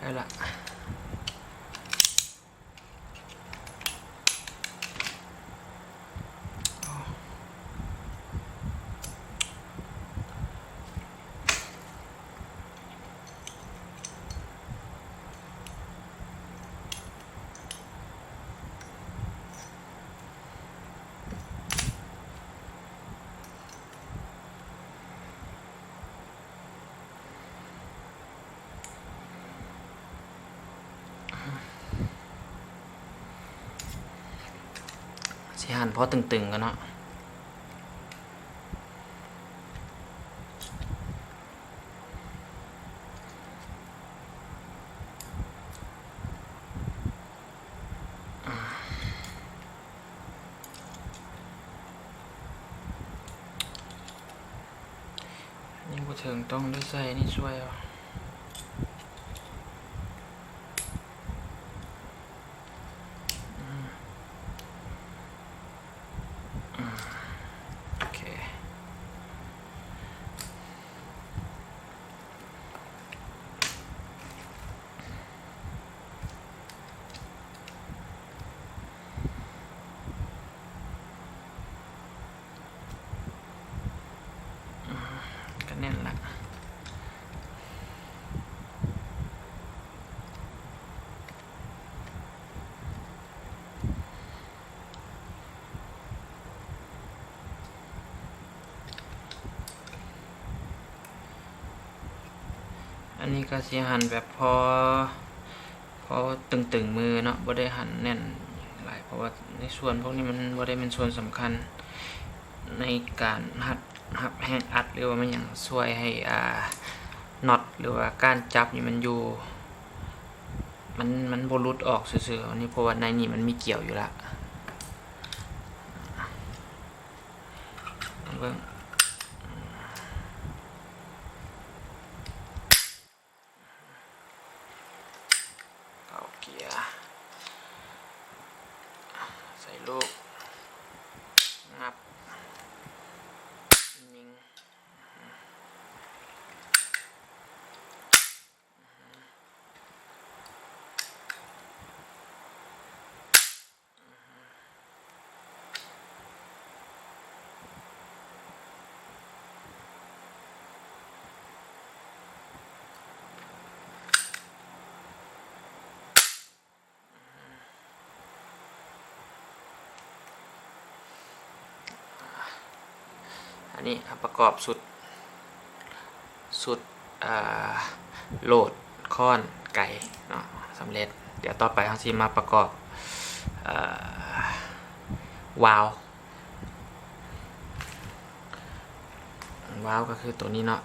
ໄດ້ລະ. ຊິຫັນພໍຕຶງໆກ່ອນເນາະ. ນີ້ບໍ່ເຖິງ ຕ້ອງໄດ້ໃສ່ນີ້ຊ່ວຍເອົາ. ອືມ ອືມ ໂອເຄ. ອືມ ກະແໜ້ນລະ. ອັນນີ້ກະຊິຫັນແບບພໍ ພໍຕຶງໆມືເນາະ ບໍ່ໄດ້ຫັນແໜ້ນຫຼາຍ ເພາະວ່າໃນສ່ວນພວກນີ້ມັນບໍ່ໄດ້ແມ່ນສ່ວນສຳຄັນໃນການຮັບ ຮັບແຮງອັດ ຫຼືວ່າແມ່ນຫຍັງ ຊ່ວຍໃຫ້ ອ່າ ນັອດ ຫຼືວ່າກ້ານຈັບນີ້ມັນຢູ່ ມັນ ມັນບໍ່ຫຼຸດອອກຊື່ໆ ອັນນີ້ ເພາະວ່າໃນນີ້ມັນມີກ່ຽວຢູ່ລະ. ເບິ່ງ ເຂົ້າເກຍ ໃສ່ລູກ ງັບ ຍິງ. ອັນນີ້ເຮົາປະກອບຊຸດ ຊຸດ ເອີ ໂຫຼດຄ້ອນໄກເນາະ ສຳເລັດ. ດຽວຕໍ່ໄປເຮົາຊິມາປະກອບ ເອີ ວາວ ວາວກະຄືໂຕນີ້ເນາະ.